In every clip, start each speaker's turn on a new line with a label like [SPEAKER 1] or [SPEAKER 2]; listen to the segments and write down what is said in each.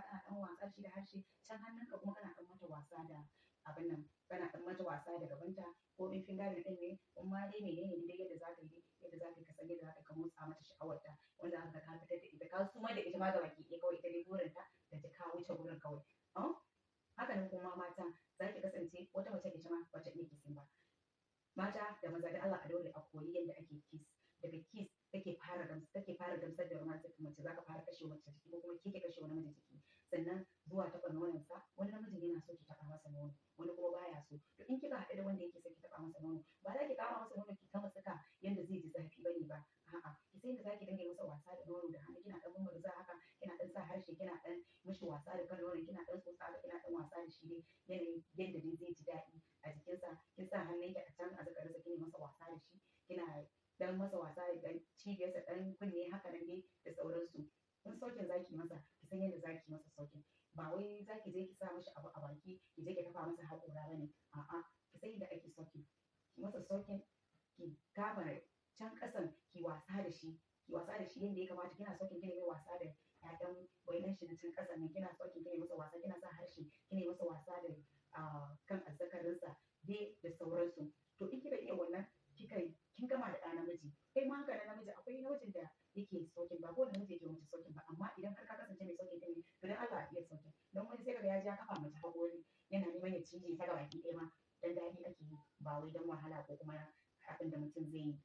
[SPEAKER 1] tsotsa, kana ɗan wasa shi da harshe, can hannunka kuma kana ɗan mata wasa da abin nan, kana ɗan mata wasa da gabanta, ko in fingering ɗin ne, in ma dai menene dai yadda za ka yi, yadda za ka yi ka san yadda za ka motsa mata sha'awarta, wanda za ka ka fitar da ita, ka sumar da ita ma gabaki ɗaya kawai ita dai burinta ta ji ka wuce gurin kawai. Haka nan kuma mata za ki kasance wata mace ita ma bata iya kissing ba. Mata da maza da Allah a daure a koyi yadda ake kiss. Daga kiss take fara gamsar da romantic mace, zaka fara kashe mace jiki ko kuma ke ki kashe wani namiji jiki. Sannan zuwa taɓa nononsa, wani namijin yana so ki taɓa masa nono, wani kuma baya so. To in kika haɗu da wanda yake so ki taɓa masa nono, ba za ki kama masa nono ki ta matsuka yanda zai ji zafi bane ba. A'a, ki san yadda za ki dinga yi masa wasa da nono da hannu, kina ɗan mummurza haka, kina ɗan sa harshe, kina ɗan mishi wasa da kan nonon, kina ɗan tsotsa haka, kina ɗan wasa da shi dai yanayin yadda dai zai ji daɗi a jikinsa. Kin sa hannunki a can a zakarinsa, kina masa wasa da shi, kina dan masa wasa da ɗan cibiyarsa, ɗan kunne, haka nan dai da sauransu. In sucking zaki masa, ki san yadda zaki masa sucking. Ba wai zaki je ki sa mishi abu a baki, ki je ki kafa masa haƙora bane. A'a, ki san yadda ake sucking. Ki masa sucking, ki kama can ƙasan, ki wasa da shi, ki wasa da shi yadda ya kamata. Kina sucking, kina mai wasa da ƴaƴan wainan shi na can ƙasan nan, kina sucking, kina masa wasa, kina sa harshe, kina masa wasa da kan azzakarinsa dai da sauransu. To in kika iya wannan, kika kin gama da ɗa namiji. Kai ma haka na namiji, akwai namijin da yake sucking, ba kowane namiji yake mace sucking ba, amma idan har ka kasance mai sucking ɗin ne, to dan Allah iya sucking. Don wani sai kaga ya je ya kafa mace haƙori, yana neman ya cije ta gabaki ɗaya ma. Dan daɗi ake yi, ba wai don wahala ko kuma abin da mutum zai yi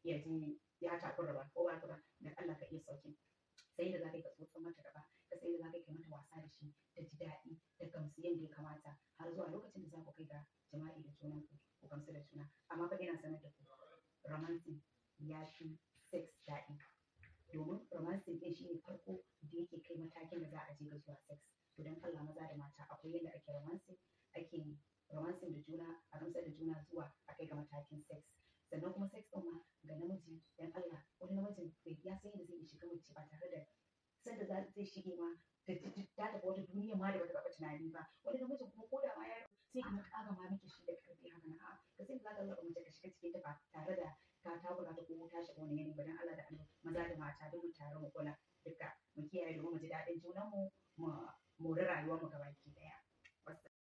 [SPEAKER 1] ya ji ya takura ba, ko ba haka ba? Dan Allah ka iya sucking. Sai da za ka yi ka tsotsa mata gaba, ka sai da za ka yi mata wasa da shi, ta ji daɗi, ta gamsu yadda ya kamata, har zuwa lokacin da za ku kai ga jima'i da junanku, ku gamsu da juna. Amma fa ina sanar da ku, romancing ya fi sex daɗi, domin romancing ɗin shine farko da yake kai matakin da za a je ga zuwa sex. To don Allah maza da mata, akwai yadda ake romancing, ake romancing da juna, a gamsar da juna zuwa a kai ga matakin sex. Sannan kuma sex ɗin ma ga namiji, dan Allah, wani namijin bai ya san yadda zai shiga mace ba tare da sanda zai shige ma ta tafi wata duniya ma da bata taɓa tunani ba. Wani namijin kuma ko da ma ya sai ka ƙara ma miki shi da ƙarfi haka na. A'a, ka sai za ka zaɓa mace ka shiga cikin ta ba tare da ka takura ta ko ta shiga wani yanayi ba. Dan Allah da Allah, maza da mata, duk mu tare mu kula duka, mu kiyaye domin mu ji daɗin junanmu, mu mori rayuwar mu gabaki ɗaya.